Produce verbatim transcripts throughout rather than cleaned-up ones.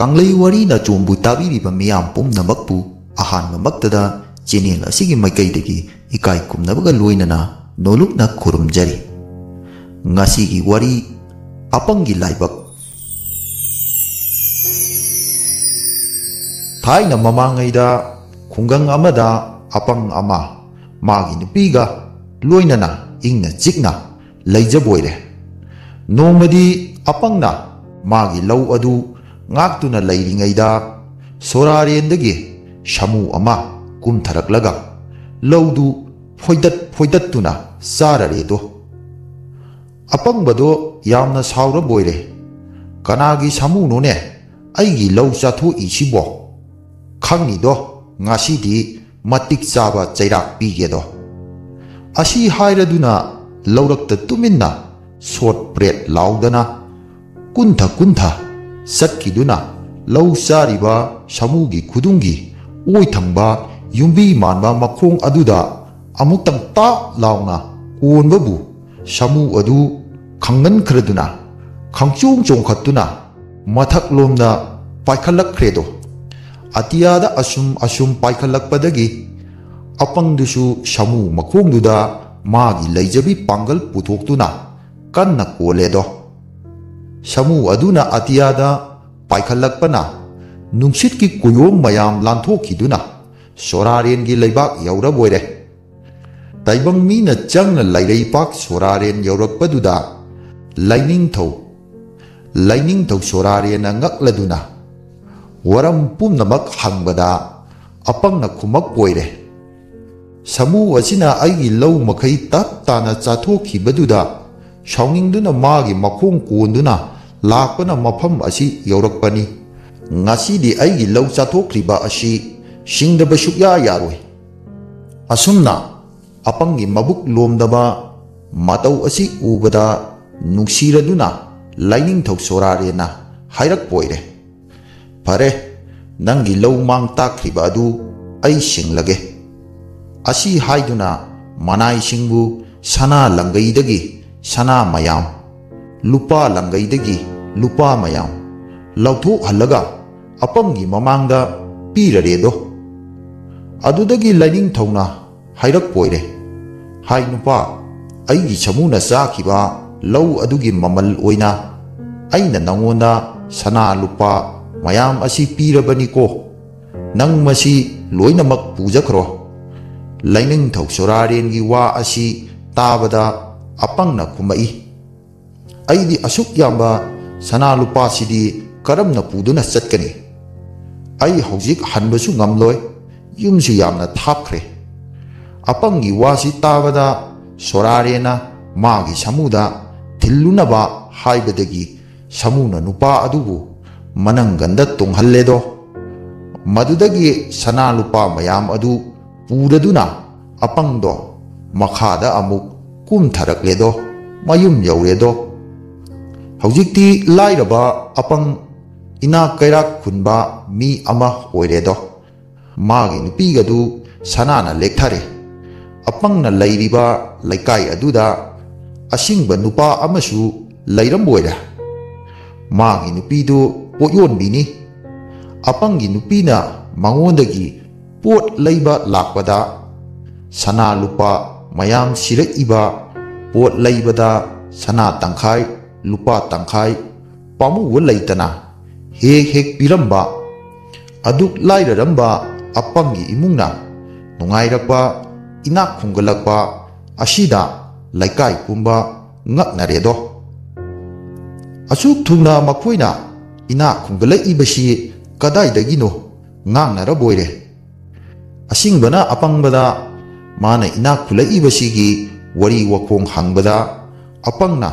ꯀꯪꯂꯩ ꯋꯥꯔꯤ ꯅꯆꯣꯝꯕꯨ ꯇꯥꯕꯤꯔꯤꯕ ꯃꯤꯌꯥꯝ ꯄꯨꯝꯅꯃꯛꯄꯨ ꯑꯍꯥꯟꯕꯃꯛꯇꯗ channel ꯑꯁꯤꯒꯤ ꯃꯥꯏꯀꯩꯗꯒꯤ ꯏꯀꯥꯏ ꯈꯨꯝꯅꯕꯒ ꯂꯣꯏꯅꯅ ꯅꯣꯂꯨꯛꯅ ꯈꯨꯔꯨꯝꯖꯔꯤ꯫ ꯉꯁꯤꯒꯤ ꯋꯥꯔꯤ, ꯑꯄꯪꯒꯤ ꯂꯥꯏꯕꯛ꯫ ꯊꯥꯏꯅ ꯃꯃꯥꯡꯉꯩꯗ ꯈꯨꯡꯒꯪ ꯑꯃꯗ ꯑꯄꯪ ꯑꯃ ꯃꯥꯒꯤ ꯅꯨꯄꯤꯒ ꯂꯣꯏꯅꯅ ꯏꯪꯅ ꯆꯤꯛꯅ ꯂꯩꯖꯕꯣꯏꯔꯦ꯫ ꯅꯣꯡꯃꯗꯤ ꯑꯄꯪꯅ ꯃꯥꯒꯤ ꯂꯧ ꯑꯗꯨ ꯉꯥꯛꯇꯨꯅ ꯂꯩꯔꯤꯉꯩꯗ ꯁꯣꯔꯥꯔꯦꯟꯗꯒꯤ ꯁꯥꯃꯨ ꯑꯃ ꯀꯨꯝꯊꯔꯛꯂꯒ ꯂꯧꯗꯨ ꯐꯣꯏꯗꯠ ꯐꯣꯏꯗꯠꯇꯨꯅ ꯆꯥꯔꯔꯦꯗꯣ꯫ ꯑꯄꯪꯕꯗꯣ ꯌꯥꯝꯅ ꯁꯥꯎꯔꯕꯣꯏꯔꯦ꯫ "ꯀꯅꯥꯒꯤ ꯁꯥꯃꯨꯅꯣꯅꯦ ꯑꯩꯒꯤ ꯂꯧ ꯆꯥꯊꯣꯛꯏꯁꯤꯕꯣ? ꯈꯪꯅꯤꯗꯣ, ꯉꯁꯤꯗꯤ ꯃꯇꯤꯛ ꯆꯥꯕ ꯆꯩꯔꯥꯛ ꯄꯤꯒꯦꯗꯣ"꯫ ꯑꯁꯤ ꯍꯥꯏꯔꯗꯨꯅ ꯂꯧꯔꯛꯇ ꯇꯨꯃꯤꯟꯅ ꯁꯣꯠ ꯄ꯭ꯔꯦꯠ ꯂꯥꯎꯗꯅ ꯀꯨꯟꯊ ꯀꯨꯟꯊ ꯆꯠꯈꯤꯗꯨꯅ ꯂꯧ ꯆꯥꯔꯤꯕ ꯁꯥꯃꯨꯒꯤ ꯈꯨꯗꯨꯡꯒꯤ ꯑꯣꯏ ꯊꯪꯕ ꯌꯨꯝꯕꯤ ꯃꯥꯟꯕ ꯃꯈꯣꯡ ꯑꯗꯨꯗ ꯑꯃꯨꯛꯇꯪ ꯇꯥꯞ ꯂꯥꯎꯅ ꯀꯣꯟꯕꯕꯨ ꯁꯥꯃꯨ ꯑꯗꯨ ꯈꯪꯒꯟꯈ꯭ꯔꯗꯨꯅ ꯈꯪꯆꯣꯡ ꯆꯣꯡꯈꯠꯇꯨꯅ ꯃꯊꯛꯂꯣꯝꯗ ꯄꯥꯏꯈꯠꯂꯛꯈ꯭ꯔꯦꯗꯣ꯫ ꯑꯇꯤꯌꯥꯗ ꯑꯁꯨꯝ ꯑꯁꯨꯝ ꯄꯥꯏꯈꯠꯂꯛꯄꯗꯒꯤ ꯑꯄꯪꯗꯨꯁꯨ ꯁꯥꯃꯨ ꯃꯈꯣꯡꯗꯨꯗ ꯃꯥꯒꯤ ꯂꯩꯖꯕꯤ ꯄꯥꯡꯒꯜ ꯄꯨꯊꯣꯛꯇꯨꯅ ꯀꯟꯅ ꯀꯣꯜꯂꯦꯗꯣ꯫ ꯁꯥꯃꯨ ꯑꯗꯨꯅ ꯑꯇꯤꯌꯥꯗ ꯄꯥꯏꯈꯠꯂꯛꯄꯅ ꯅꯨꯡꯁꯤꯠꯀꯤ ꯀꯨꯌꯣꯝ ꯃꯌꯥꯝ ꯂꯥꯟꯊꯣꯛꯈꯤꯗꯨꯅ ꯁꯣꯔꯥꯔꯦꯟꯒꯤ ꯂꯩꯕꯥꯛ ꯌꯧꯔꯕꯣꯏꯔꯦ꯫ ꯇꯥꯏꯕꯪ ꯃꯤꯅ ꯆꯪꯅ ꯂꯩꯔꯩꯄꯥꯛ ꯁꯣꯔꯥꯔꯦꯟ ꯌꯧꯔꯛꯄꯗꯨꯗ ꯂꯥꯏꯅꯤꯡꯊꯧ, ꯂꯥꯏꯅꯤꯡꯊꯧ ꯁꯣꯔꯥꯔꯦꯟꯅ ꯉꯛꯂꯗꯨꯅ ꯋꯥꯔꯝ ꯄꯨꯝꯅꯃꯛ ꯍꯪꯕꯗ ꯑꯄꯪꯅ ꯈꯨꯃꯛ ꯑꯣꯏꯔꯦ꯫ "ꯁꯥꯃꯨ ꯑꯁꯤꯅ ꯑꯩꯒꯤ ꯂꯧ ꯃꯈꯩ ꯇꯞ ꯇꯥꯅ ꯆꯥꯊꯣꯛꯈꯤꯕꯗꯨꯗ ꯁꯥꯎꯅꯤꯡꯗꯨꯅ ꯃꯥꯒꯤ ꯃꯈꯣꯡ ꯀꯣꯟꯗꯨꯅ ꯂꯥꯛꯄꯅ ꯃꯐꯝ ꯑꯁꯤ ꯌꯧꯔꯛꯄꯅꯤ꯫ ꯉꯁꯤꯗꯤ ꯑꯩꯒꯤ ꯂꯧ ꯆꯥꯊꯣꯛꯈ꯭ꯔꯤꯕ ꯑꯁꯤ ꯁꯤꯡꯗꯕ ꯁꯨꯛꯌꯥ ꯌꯥꯔꯣꯏ"꯫ ꯑꯁꯨꯝꯅ ꯑꯄꯪꯒꯤ ꯃꯕꯨꯛ ꯂꯣꯝꯗꯕ ꯃꯇꯧ ꯑꯁꯤ ꯎꯕꯗ ꯅꯨꯡꯁꯤꯔꯗꯨꯅ ꯂꯥꯏꯅꯤꯡꯊꯧ ꯁꯣꯔꯥꯔꯦꯟꯅ ꯍꯥꯏꯔꯛꯄ ꯑꯣꯏꯔꯦ, "ꯐꯔꯦ, ꯅꯪꯒꯤ ꯂꯧ ꯃꯥꯡ ꯇꯥꯛꯈ꯭ꯔꯤꯕ ꯑꯗꯨ ꯑꯩ ꯁꯤꯡꯂꯒꯦ"꯫ ꯑꯁꯤ ꯍꯥꯏꯗꯨꯅ ꯃꯅꯥꯏꯁꯤꯡꯕꯨ ꯁꯅꯥ ꯂꯪꯒꯩꯗꯒꯤ ꯁꯅꯥ ꯃꯌꯥꯝ, ꯂꯨꯄꯥ ꯂꯪꯒꯩꯗꯒꯤ ꯂꯨꯄꯥ ꯃꯌꯥꯝ, ꯂꯧꯊꯣꯛꯍꯜꯂꯒ ꯑꯄꯪꯒꯤ ꯃꯃꯥꯡꯗ ꯄꯤꯔꯔꯦꯗꯣ꯫ ꯑꯗꯨꯗꯒꯤ ꯂꯥꯏꯅꯤꯡꯊꯧꯅ ꯍꯥꯏꯔꯛꯄ ꯑꯣꯏꯔꯦ, "ꯍꯥꯏ ꯅꯨꯄꯥ, ꯑꯩꯒꯤ ꯁꯃꯨꯅ ꯆꯥꯈꯤꯕ ꯂꯧ ꯑꯗꯨꯒꯤ ꯃꯃꯜ ꯑꯣꯏꯅ ꯑꯩꯅ ꯅꯉꯣꯟꯗ ꯁꯅꯥ ꯂꯨꯄꯥ ꯃꯌꯥꯝ ꯑꯁꯤ ꯄꯤꯔꯕꯅꯤꯀꯣ꯫ ꯅꯪ ꯃꯁꯤ ꯂꯣꯏꯅꯃꯛ ꯄꯨꯖꯈ꯭ꯔꯣ꯫" ꯂꯥꯏꯅꯤꯡꯊꯧ ꯁꯣꯔꯥꯔꯦꯟꯒꯤ ꯋꯥ ꯑꯁꯤ ꯇꯥꯕꯗ ꯑꯄꯪꯅ ꯈꯨꯝꯃꯛꯏ, "ꯑꯩꯗꯤ ꯑꯁꯨꯛ ꯌꯥꯝꯕ ꯁꯅꯥ ꯂꯨꯄꯥꯁꯤꯗꯤ ꯀꯔꯝꯅ ꯄꯨꯗꯨꯅ ꯆꯠꯀꯅꯤ? ꯑꯩ ꯍꯧꯖꯤꯛ ꯍꯟꯕꯁꯨ ꯉꯝꯂꯣꯏ, ꯌꯨꯝꯁꯨ ꯌꯥꯝꯅ ꯊꯥꯞꯈ꯭ꯔꯦ꯫" ꯑꯄꯪꯒꯤ ꯋꯥꯁꯤ ꯇꯥꯕꯗ ꯁꯣꯔꯥꯔꯦꯟꯅ ꯃꯥꯒꯤ ꯁꯥꯃꯨꯗ ꯊꯤꯜꯂꯨꯅꯕ ꯍꯥꯏꯕꯗꯒꯤ ꯁꯥꯃꯨꯅ ꯅꯨꯄꯥ ꯑꯗꯨꯕꯨ ꯃꯅꯪꯒꯟꯗ ꯇꯣꯡꯍꯜꯂꯦꯗꯣ꯫ ꯃꯗꯨꯗꯒꯤ ꯁꯅꯥ ꯂꯨꯄꯥ ꯃꯌꯥꯝ ꯑꯗꯨ ꯄꯨꯔꯗꯨꯅ ꯑꯄꯪꯗꯣ ꯃꯈꯥꯗ ꯑꯃꯨꯛ ꯀꯨꯝꯊꯔꯛꯂꯦꯗꯣ, ꯃꯌꯨꯝ ꯌꯧꯔꯦꯗꯣ꯫ ꯍꯧꯖꯤꯛꯇꯤ ꯂꯥꯏꯔꯕ ꯑꯄꯪ ꯏꯅꯥꯛ ꯀꯩꯔꯥꯛ ꯈꯨꯟꯕ ꯃꯤ ꯑꯃ ꯑꯣꯏꯔꯦꯗꯣ꯫ ꯃꯥꯒꯤ ꯅꯨꯄꯤꯒꯗꯨ ꯁꯅꯥꯅ ꯂꯦꯛꯊꯔꯦ꯫ ꯑꯄꯪꯅ ꯂꯩꯔꯤꯕ ꯂꯩꯀꯥꯏ ꯑꯗꯨꯗ ꯑꯁꯤꯡꯕ ꯅꯨꯄꯥ ꯑꯃꯁꯨ ꯂꯩꯔꯝꯕ ꯑꯣꯏꯔꯦ꯫ ꯃꯥꯒꯤ ꯅꯨꯄꯤꯗꯨ ꯄꯣꯠꯌꯣꯟꯕꯤꯅꯤ꯫ ꯑꯄꯪꯒꯤ ꯅꯨꯄꯤꯅ ꯃꯉꯣꯟꯗꯒꯤ ꯄꯣꯠ ꯂꯩꯕ ꯂꯥꯛꯄꯗ ꯁꯅꯥ ꯂꯨꯄꯥ ꯃꯌꯥꯝ ꯁꯤꯔꯛꯏꯕ ꯄꯣꯠ ꯂꯩꯕꯗ ꯁꯅꯥ ꯇꯪꯈꯥꯏ, ꯂꯨꯄꯥ ꯇꯪꯈꯥꯏ ꯄꯥꯝꯃꯨꯕ ꯂꯩꯇꯅ ꯍꯦꯛ ꯍꯦꯛ ꯄꯤꯔꯝꯕ꯫ ꯑꯗꯨꯛ ꯂꯥꯏꯔꯔꯝꯕ ꯑꯄꯪꯒꯤ ꯏꯃꯨꯡꯅ ꯅꯨꯡꯉꯥꯏꯔꯛꯄ, ꯏꯅꯥꯛ ꯈꯨꯟꯒꯠꯂꯛꯄ ꯑꯁꯤꯗ ꯂꯩꯀꯥꯏ ꯄꯨꯝꯕ ꯉꯛꯅꯔꯦꯗꯣ꯫ ꯑꯁꯨꯛ ꯊꯨꯅ ꯃꯈꯣꯏꯅ ꯏꯅꯥꯛ ꯈꯨꯟꯒꯠꯂꯛꯏꯕꯁꯤ ꯀꯗꯥꯏꯗꯒꯤꯅꯣ ꯉꯥꯡꯅꯔꯕꯣꯏꯔꯦ꯫ ꯑꯁꯤꯡꯕꯅ ꯑꯄꯪꯕꯗ ꯃꯥꯅ ꯏꯅꯥꯛ ꯈꯨꯜꯂꯛꯏꯕꯁꯤꯒꯤ ꯋꯥꯔꯤ ꯋꯥꯈꯣꯡ ꯍꯪꯕꯗ, ꯑꯄꯪꯅ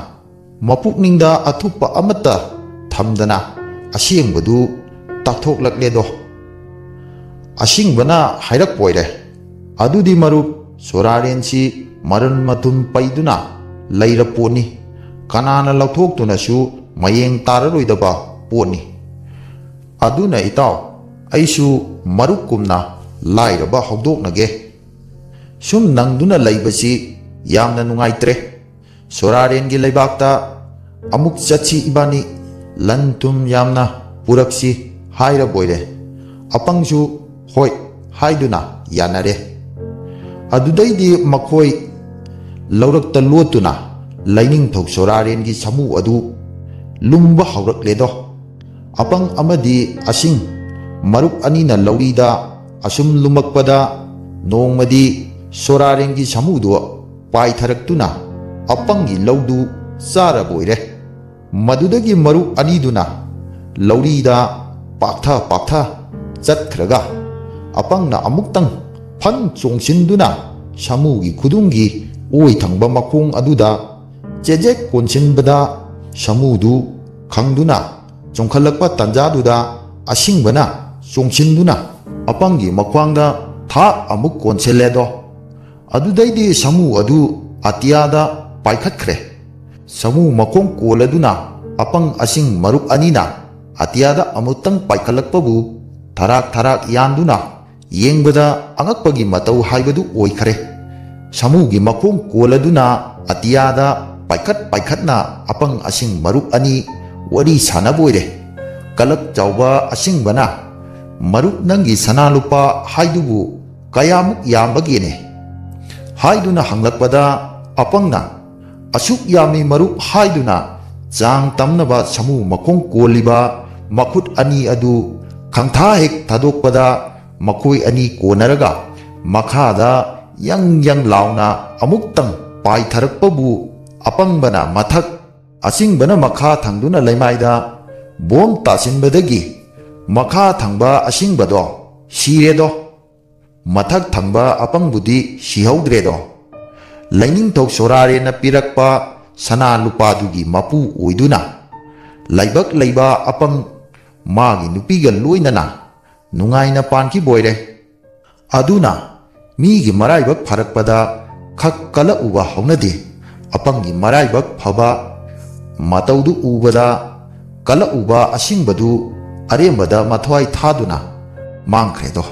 ꯃꯄꯨꯛꯅꯤꯡꯗ ꯑꯊꯨꯞꯄ ꯑꯃꯠꯇ ꯊꯝꯗꯅ ꯑꯁꯦꯡꯕꯗꯨ ꯇꯥꯛꯊꯣꯛꯂꯛꯂꯦꯗꯣ꯫ ꯑꯁꯤꯡꯕꯅ ꯍꯥꯏꯔꯛꯄ ꯑꯣꯏꯔꯦ, "ꯑꯗꯨꯗꯤ ꯃꯔꯨꯞ, ꯁꯣꯔꯥꯔꯦꯟꯁꯤ ꯃꯔꯟ ꯃꯊꯨꯝ ꯄꯩꯗꯨꯅ ꯂꯩꯔ ꯄꯣꯠꯅꯤ꯫ ꯀꯅꯥꯅ ꯂꯧꯊꯣꯛꯇꯨꯅꯁꯨ ꯃꯌꯦꯡ ꯇꯥꯔꯔꯣꯏꯗꯕ ꯄꯣꯠꯅꯤ꯫ ꯑꯗꯨꯅ ꯏꯇꯥꯎ, ꯑꯩꯁꯨ ꯃꯔꯨꯞꯀꯨꯝꯅ ꯂꯥꯏꯔꯕ ꯍꯧꯗꯣꯛꯅꯒꯦ꯫ ꯁꯨꯝ ꯅꯪꯗꯨꯅ ꯂꯩꯕꯁꯤ ꯌꯥꯝꯅ ꯅꯨꯡꯉꯥꯏꯇ꯭ꯔꯦ꯫ ꯁꯣꯔꯥꯔꯦꯟꯒꯤ ꯂꯩꯕꯥꯛꯇ ꯑꯃꯨꯛ ꯆꯠꯁꯤ ꯏꯕꯥꯅꯤ꯫ ꯂꯟ ꯊꯨꯝ ꯌꯥꯝꯅ ꯄꯨꯔꯛꯁꯤ ꯍꯥꯏꯔꯕꯣꯏꯔꯦ꯫ ꯑꯄꯪꯁꯨ ꯍꯣꯏ ꯍꯥꯏꯗꯨꯅ ꯌꯥꯅꯔꯦ꯫ ꯑꯗꯨꯗꯩꯗꯤ ꯃꯈꯣꯏ ꯂꯧꯔꯛꯇ ꯂꯣꯠꯇꯨꯅ ꯂꯩꯅꯤꯡꯊꯧ ꯁꯣꯔꯥꯔꯦꯟꯒꯤ ꯁꯥꯃꯨ ꯑꯗꯨ ꯂꯨꯝꯕ ꯍꯧꯔꯛꯂꯦꯗꯣ꯫ ꯑꯄꯪ ꯑꯃꯗꯤ ꯑꯁꯤꯡ ꯃꯔꯨꯞ ꯑꯅꯤꯅ ꯂꯧꯔꯤꯗ ꯑꯁꯨꯝ ꯂꯨꯝꯃꯛꯄꯗ ꯅꯣꯡꯃꯗꯤ ꯁꯣꯔꯥꯔꯦꯟꯒꯤ ꯁꯥꯃꯨꯗꯨ ꯄꯥꯏꯊꯔꯛꯇꯨꯅ ꯑꯄꯪꯒꯤ ꯂꯧꯗꯨ ꯆꯥꯔꯕꯣꯏꯔꯦ꯫ ꯃꯗꯨꯗꯒꯤ ꯃꯔꯨꯞ ꯑꯅꯤꯗꯨꯅ ꯂꯧꯔꯤꯗ ꯄꯥꯛꯊ ꯄꯥꯛꯊ ꯆꯠꯈ꯭ꯔꯒ ꯑꯄꯪꯅ ꯑꯃꯨꯛꯇꯪ ꯐꯟ ꯆꯣꯡꯁꯤꯟꯗꯨꯅ ꯁꯥꯃꯨꯒꯤ ꯈꯨꯗꯨꯝꯒꯤ ꯑꯣꯏ ꯊꯪꯕ ꯃꯈꯣꯡ ꯑꯗꯨꯗ ꯆꯦꯖꯦꯛ ꯀꯣꯟꯁꯤꯟꯕꯗ ꯁꯥꯃꯨꯗꯨ ꯈꯪꯗꯨꯅ ꯆꯣꯡꯈꯠꯂꯛꯄ ꯇꯟꯖꯥꯗꯨꯗ ꯑꯁꯤꯡꯕꯅ ꯆꯣꯡꯁꯤꯟꯗꯨꯅ ꯑꯄꯪꯒꯤ ꯃꯈ꯭ꯋꯥꯡꯗ ꯊꯥꯛ ꯑꯃꯨꯛ ꯀꯣꯟꯁꯤꯜꯂꯦꯗꯣ꯫ ꯑꯗꯨꯗꯩꯗꯤ ꯁꯥꯃꯨ ꯑꯗꯨ ꯑꯇꯤꯌꯥꯗ ꯄꯥꯏꯈꯠꯈ꯭ꯔꯦ꯫ ꯁꯥꯃꯨ ꯃꯈꯣꯡ ꯀꯣꯜꯂꯗꯨꯅ ꯑꯄꯪ ꯑꯁꯤꯡ ꯃꯔꯨꯞ ꯑꯅꯤꯅ ꯑꯇꯤꯌꯥꯗ ꯑꯃꯨꯛꯇꯪ ꯄꯥꯏꯈꯠꯂꯛꯄꯕꯨ ꯊꯔꯥꯛ ꯊꯔꯥꯛ ꯌꯥꯟꯗꯨꯅ ꯌꯦꯡꯕꯗ ꯑꯉꯛꯄꯒꯤ ꯃꯇꯧ ꯍꯥꯏꯕꯗꯨ ꯑꯣꯏꯈ꯭ꯔꯦ꯫ ꯁꯥꯃꯨꯒꯤ ꯃꯈꯣꯡ ꯀꯣꯜꯂꯗꯨꯅ ꯑꯇꯤꯌꯥꯗ ꯄꯥꯏꯈꯠ ꯄꯥꯏꯈꯠꯅ ꯑꯄꯪ ꯑꯁꯤꯡ ꯃꯔꯨꯞ ꯑꯅꯤ ꯋꯥꯔꯤ ꯁꯥꯟꯅꯕ ꯑꯣꯏꯔꯦ꯫ ꯀꯂꯛ ꯆꯥꯎꯕ ꯑꯁꯤꯡꯕꯅ, "ꯃꯔꯨꯞ, ꯅꯪꯒꯤ ꯁꯅꯥ ꯂꯨꯄꯥ ꯍꯥꯏꯗꯨꯕꯨ ꯀꯌꯥꯃꯨꯛ ꯌꯥꯝꯕꯒꯦꯅꯦ?" ꯍꯥꯏꯗꯨꯅ ꯍꯪꯂꯛꯄꯗ ꯑꯄꯪꯅ, "ꯑꯁꯨꯛ ꯌꯥꯝꯃꯤ ꯃꯔꯨꯞ" ꯍꯥꯏꯗꯨꯅ ꯆꯥꯡ ꯇꯝꯅꯕ ꯁꯥꯃꯨ ꯃꯈꯣꯡ ꯀꯣꯜꯂꯤꯕ ꯃꯈꯨꯠ ꯑꯅꯤ ꯑꯗꯨ ꯈꯪꯊꯥ ꯍꯦꯛ ꯊꯥꯗꯣꯛꯄꯗ ꯃꯈꯣꯏ ꯑꯅꯤ ꯀꯣꯟꯅꯔꯒ ꯃꯈꯥꯗ ꯌꯪ ꯌꯪ ꯂꯥꯎꯅ ꯑꯃꯨꯛꯇꯪ ꯄꯥꯏꯊꯔꯛꯄꯕꯨ ꯑꯄꯪꯕꯅ ꯃꯊꯛ, ꯑꯁꯤꯡꯕꯅ ꯃꯈꯥ ꯊꯪꯗꯨꯅ ꯂꯩꯃꯥꯏꯗ ꯕꯣꯝ ꯇꯥꯁꯤꯟꯕꯗꯒꯤ ꯃꯈꯥ ꯊꯪꯕ ꯑꯁꯤꯡꯕꯗꯣ ꯁꯤꯔꯦꯗꯣ꯫ ꯃꯊꯛ ꯊꯪꯕ ꯑꯄꯪꯕꯨꯗꯤ ꯁꯤꯍꯧꯗ꯭ꯔꯦꯗꯣ꯫ ꯂꯩꯅꯤꯡꯊꯧ ꯁꯣꯔꯥꯔꯦꯟꯅ ꯄꯤꯔꯛꯄ ꯁꯅꯥ ꯂꯨꯄꯥꯗꯨꯒꯤ ꯃꯄꯨ ꯑꯣꯏꯗꯨꯅ ꯂꯥꯏꯕꯛ ꯂꯩꯕ ꯑꯄꯪ ꯃꯥꯒꯤ ꯅꯨꯄꯤꯒ ꯂꯣꯏꯅꯅ ꯅꯨꯡꯉꯥꯏꯅ ꯄꯥꯟꯈꯤꯕ ꯑꯣꯏꯔꯦ꯫ ꯑꯗꯨꯅ ꯃꯤꯒꯤ ꯃꯔꯥꯏꯕꯛ ꯐꯔꯛꯄꯗ ꯈꯛ ꯀꯂꯛꯎꯕ ꯍꯧꯅꯗꯦ꯫ ꯑꯄꯪꯒꯤ ꯃꯔꯥꯏꯕꯛ ꯐꯕ ꯃꯇꯧꯗꯨ ꯎꯕꯗ ꯀꯂꯛꯎꯕ ꯑꯁꯤꯡꯕꯗꯨ ꯑꯔꯦꯝꯕꯗ ꯃꯊ꯭ꯋꯥꯏ ꯊꯥꯗꯨꯅ ꯃꯥꯡꯈ꯭ꯔꯦꯗꯣ꯫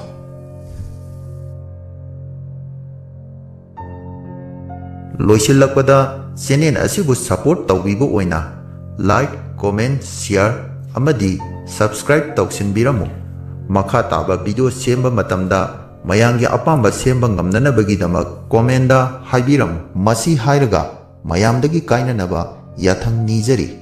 ꯂꯣꯏꯁꯤꯜꯂꯛꯄꯗ, ꯆꯦꯅꯦꯜ ꯑꯁꯤꯕꯨ ꯁꯄꯣꯔꯠ ꯇꯧꯕꯤꯕ ꯑꯣꯏꯅ ꯂꯥꯏꯛ, comment, share ꯑꯃꯗꯤ subscribe ꯇꯧꯁꯤꯟꯕꯤꯔꯝꯃꯨ꯫ ꯃꯈꯥ ꯇꯥꯕ video ꯁꯦꯝꯕ ꯃꯇꯝꯗ ꯃꯌꯥꯝꯒꯤ ꯑꯄꯥꯝꯕ ꯁꯦꯝꯕ ꯉꯝꯅꯅꯕꯒꯤꯗꯃꯛ commentꯗ ꯍꯥꯏꯕꯤꯔꯝꯃꯨ꯫ ꯃꯁꯤ ꯍꯥꯏꯔꯒ ꯃꯌꯥꯝꯗꯒꯤ ꯀꯥꯏꯅꯅꯕ ꯌꯥꯊꯪ ꯅꯤꯖꯔꯤ꯫